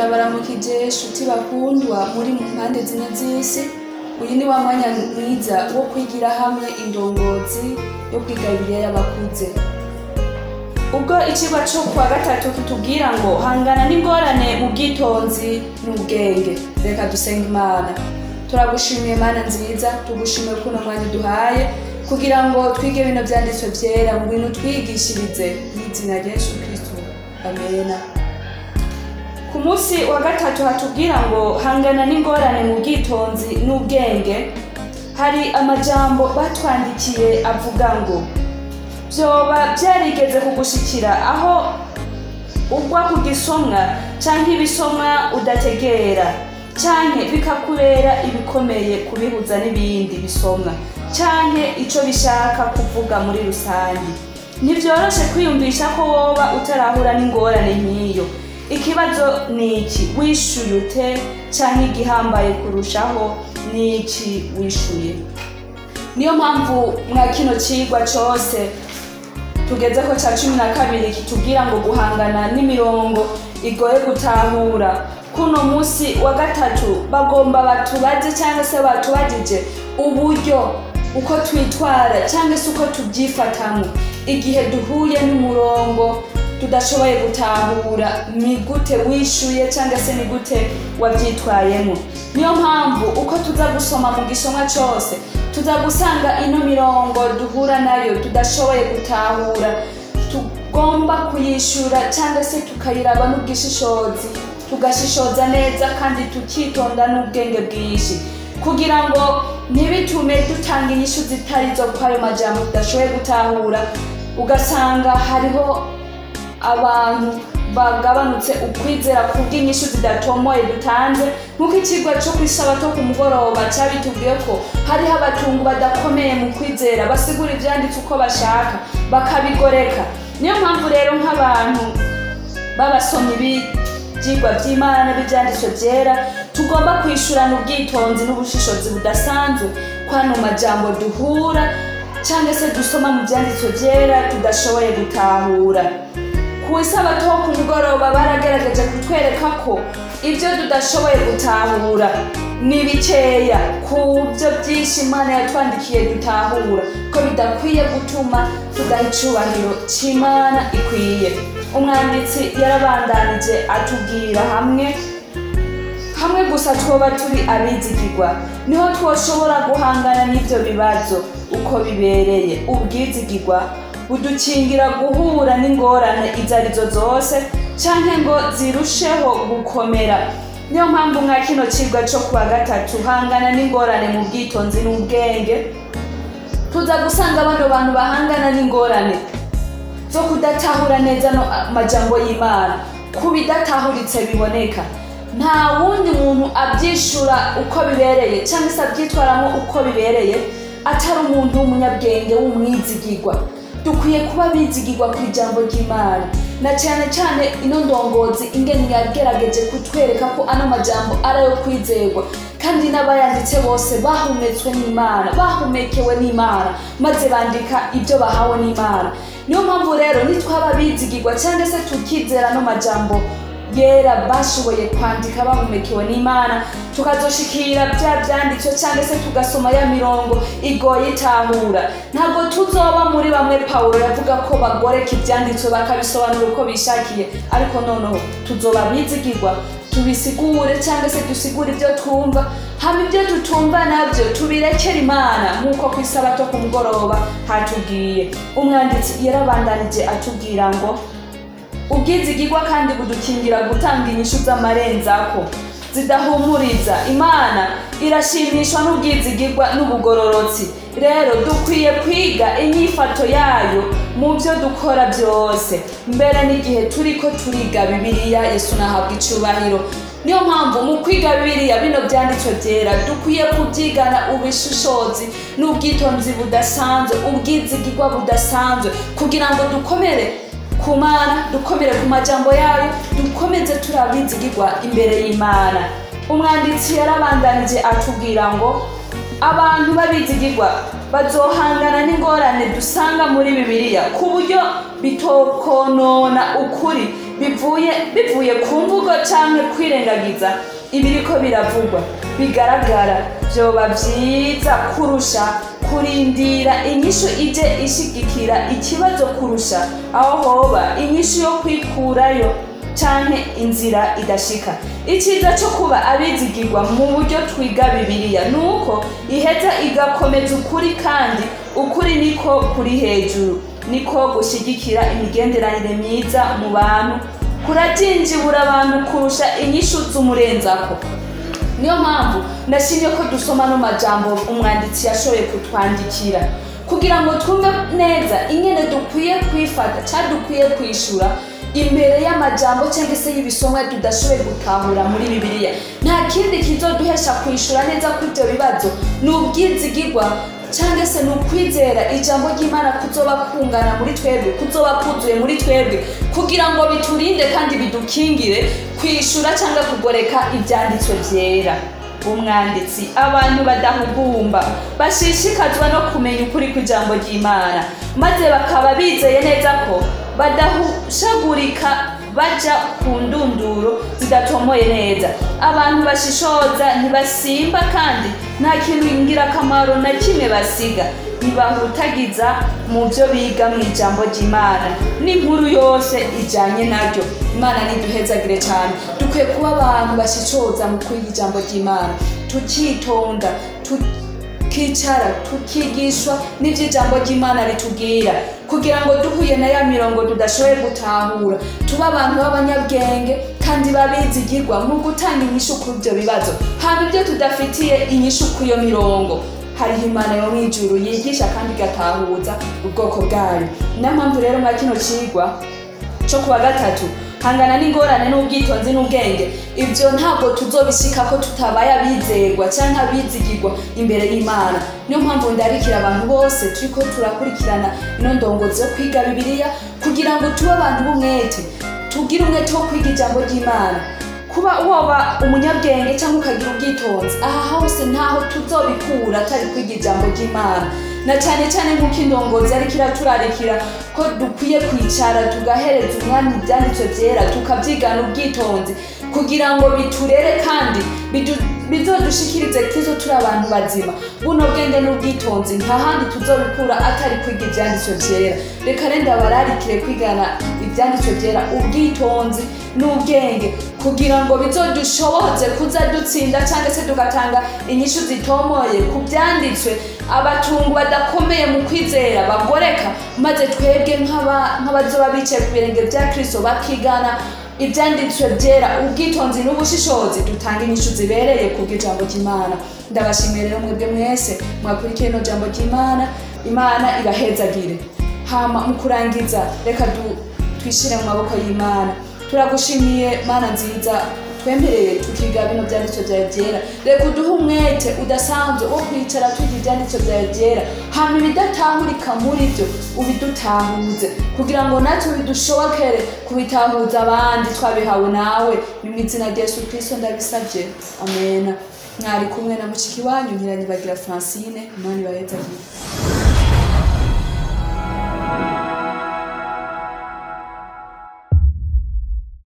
Turabaramukije shuti bakundwa muri mu mpande zine z'isi. Uyu ni wa mwanya mwiza wo kwigira hamwe indongozi yo kwiga Bibiliya y'abakuze. Ubwo icigwa co kuwa gatatu kitubwira ngo hangana n'ingorane mu bwitonzi n'ubwenge. Reka dusenga Imana. Turagushimiye Mana nziza, tugushimiye kuno mwanya uduhaye kugira ngo twige bino vyanditswe vyera, ngwino utwigishirize mw'izina rya Yesu Kristo, amena. Ku munsi wa gatatu hatubwira ngo hangana n'ingorane mu bwitonzi n'ubwenge. Hari amajambo batwandikiye avuga ngo vyoba vyarigeze kugushikira aho ugwa ku gisomwa canke ibisomwa udategera, canke bikakubera ibikomeye kubihuza n'ibindi bisomwa, canke ico bishaka kuvuga muri rusange. Ntivyoroshe kwiyumvisha ko woba utarahura n'ingorane nk'iyo. Ikibazo ni iki: wishuye ute? Canke igihambaye kurushaho ni iki wishuye? Niyo mpamvu mwa kino cigwa cose tugezeko ca 12 kitubwira ngo guhangana n'imirongo igoye gutahura. Kuno musi wa gatatu bagomba batubaze cyangwa se batubajije uburyo uko twitwara cyangwa se uko tubyifatamwo igihe duhuye n'umurongo tudashoboye gutahura. Ni gute wishuye cyangwa se ni gute wabyitwayemo? Niyo mpamvu uko tuza gusoma mu gisomwa cose tuza gusanga ino mirongo duhura nayo tudashoboye gutahura, tugomba kuyishura cyangwa se tukayiraba n'ubwishishozi, tugashishoza neza kandi tukitonda n'ubwenge bwinshi, kugira ngo ntibitume dutanga inyishu zitari zo kwayo majambo tudashoboye gutahura. Ugasanga hariho abantu bagabanutse ukwizera kubw'inyishu zidatomoye dutanze, nk'uko ikigwa cyo kw'isabato ku mugoroba cyabitubwiye ko hariho abatungu badakomeye mu kwizera, basigura ivyanditse uko bashaka bakabigoreka. Niyo mpamvu rero nk'abantu b'abasomyi b'ivyigwa vy'Imana b'ivyanditswe vyera tugomba kwishurana ubwitonzi n'ubushishozi budasanzwe kwano majambo duhura cyangwa se dusoma mu vyanditswe vyera tudashoboye gutahura. Ku isabato ku mugoroba baragerageje kutwereka ko ibyo tudashoboye gutahura ni bikeya ku byo byinshi Imana yatwandikiye dutahura, ko bidakwiye gutuma tudaha icubahiro c'Imana ikwiye. Umwanditsi yarabandanije atubwira hamwe hamwe gusa twoba turi abizigirwa niho twoshobora guhangana n'ivyo bibazo uko bibereye. Ubwizigirwa budukingira guhura n'ingorane izo arizo zose canke ngo zirusheho gukomera. Niyo mpamvu mwa kino cigwa co kuwa gatatu hangana n'ingorane mu bwitonzi n'ubwenge, tuza gusanga bano bantu bahangana n'ingorane zo kudatahura neza no amajambo y'Imana, ku bidatahuritse biboneka. Nta wundi muntu abyishura uko bibereye cyangwa se abyitwaramo uko bibereye atari umuntu w'umunyabwenge w'umwizigirwa. Dukwiye kuba bizigirwa ku ijambo ry'Imana, na cyane cyane ino ndongozi ingene yagerageje kutwereka ko ano majambo ari ayo kwizerwa, kandi n'abayanditse bose bahumetswe n'Imana, bahumekewe n'Imana, maze bandika ibyo bahawe n'Imana. Niyo mpamvu rero nitwaba bizigirwa cyangwa se tukizera ano majambo yera bashoboye kwandika bahumekewe n'Imana, tukazoshikira bya byanditswe cyangwa se tugasoma ya mirongo igoye itahura, ntabwo tuzoba muri bamwe Pawulo yavuga ko bagoreka ibyanditswe bakabisobanura uko bishakiye, ariko noneho tuzoba bizigirwa tubisigure cyangwa se dusigure ibyo twumva, hama ibyo tutumva nabyo tubirekere Imana, nk'uko ku isabato ku mugoroba hatubwiye. Umwanditsi yarabandanije atubwira ngo ubwizigirwa kandi budukingira gutanga inyishu z'amarenzako zidahumuriza. Imana irashimishwa n'ubwizigirwa n'ubugororotsi. Rero dukwiye kwiga inyifato yayo mu byo dukora byose, mbere n'igihe turiko turiga Bibiliya. Yesu nahabwa icubahiro. Niyo mpamvu mu kwiga Bibiliya bino byanditswe byera dukwiye kubyigana ubushishozi n'ubwitonzi budasanzwe, ubwizigirwa budasanzwe, kugira ngo dukomere ku Mana, dukomere ku majambo yayo, dukomeze turabizigirwa imbere y'Imana. Umwanditsi yarabandanije atubwira ngo abantu babizigirwa bazohangana n'ingorane dusanga muri Bibiliya ku buryo bitokonona ukuri Bivuye ku mvugo canke kwirengagiza ibiriko biravugwa bigaragara, vyoba vyiza kurusha kurindira inyishu ije ishigikira ikibazo kurusha aho hoba inyishu yo kwikurayo canke inzira idashika. Iciza co kuba abizigirwa mu buryo twiga Bibiliya nuko iheza igakomeza ukuri, kandi ukuri niko kuri hejuru, niko gushigikira imigenderanire myiza mu bantu, kurajinjibura abantu kurusha inyishu z'umurenzako. Niyo mpamvu ndashimye ko dusoma no majambo umwanditsi yashoboye kutwandikira kugira ngo twumve neza ingene dukwiye kwifata cyangwa dukwiye kwishura imbere y'amajambo cyangwa se y'ibisomwa tudashoboye gutahura muri Bibiliya. Nta kindi kizoduhesha kwishura neza kuri ibyo bibazo ni ubwizigirwa cyangwa se ni ukwizera ijambo ry'Imana kuzoba kungana muri twebwe, kuzoba kuzuye muri twebwe, kugira ngo biturinde kandi bidukingire kwishura cyangwa kugoreka ibyanditswe byera. Umwanditsi abantu badahugumba bashishikazwa no kumenya ukuri kw'ijambo ry'Imana, maze bakaba bizeye neza ko badahushagurika baja ku ndunduro zidatomoye neza. Abantu bashishoza ntibasimba kandi nta kintu ingirakamaro na kimwe basiga, ntibahutagiza mu byo biga mu ijambo ry'Imana n'inkuru yose ijanye naryo. Imana niduhezagire cyane. Dukwiye kuba abantu bashishoza mu kwiga ijambo ry'Imana, tukitonda, tukicara, tukigishwa n'ivy'ijambo ry'Imana ritubwira, kugira ngo duhuye na ya mirongo tudashoboye gutahura tuba abantu b'abanyabwenge kandi babizigirwa mu gutanga inyishu kuri ibyo bibazo. Hama ibyo tudafitiye inyishu kuri iyo mirongo, hariho Imana yo mw'ijuru yigisha kandi igatahuza ubwoko bwayo. Niyo mpamvu rero mwa kino cigwa co kuwa gatatu, hangana n'ingorane n'ubwitonzi n'ubwenge, ibyo ntabwo tuzobishika ko tutabaye abizerwa canke abizigirwa imbere y'Imana. Niyo mpamvu ndarikira abantu bose turiko turakurikirana ino ndongozi yo kwiga Bibiliya kugira ngo tube abantu b'umwete, tugire umwete wo kwiga ijambo ry'Imana. Kuba woba umunyabwenge cyangwa ukagira ubwitonzi, aha hose ntaho tuzobikura atari kwiga ijambo ry'Imana. Na cyane cyane nk'uko indongozi ariko iraturarikira ko dukwiye kwicara tugahereza umwami ibyanditswe byera, tukabyigana ubwitonzi kugira ngo biturere kandi bizodushikirize Kristo turi abantu bazima. Buno bwenge n'ubwitonzi nta handi tuzobikura atari kwiga ibyanditswe byera. Reka rero ndabararikire kwigana ibyanditswe byera, ubwitonzi n'ubwenge, kugira ngo bizodushoboze kuza dutsinda cyangwa se tugatanga inyishu zitomoye ku byanditswe abatungu badakomeye mu kwizera bagoreka, maze twebwe nk'abazoba bicaye ku birenge bya Kristo bakigana ibyanditswe byera, ubwitonzi n'ubushishozi, dutanga inyishu zibereye kubw'ijambo ry'Imana. Ndabashimiye rero mwebwe mwese mwakurikiye ino jambo ry'Imana. Imana ibahezagire. Hama mu kurangiza reka twishire mu maboko y'Imana. Turagushimiye Mana nziza, twemereye tukiga bino byanditswe byawe byera. Reka uduhe umwete udasanzwe wo kwicara twiga ibyanditswe byawe byera, hama ibidatahurika muri byo ubidutahuze, kugira ngo natwe bidushobokere kubitahuza abandi twabihawe nawe. Ni mu izina rya Yesu Kristo ndabisabye, amena. Mwari kumwe na mushiki wanyu Ntiranyibagira Francine. Imana ibahezagire.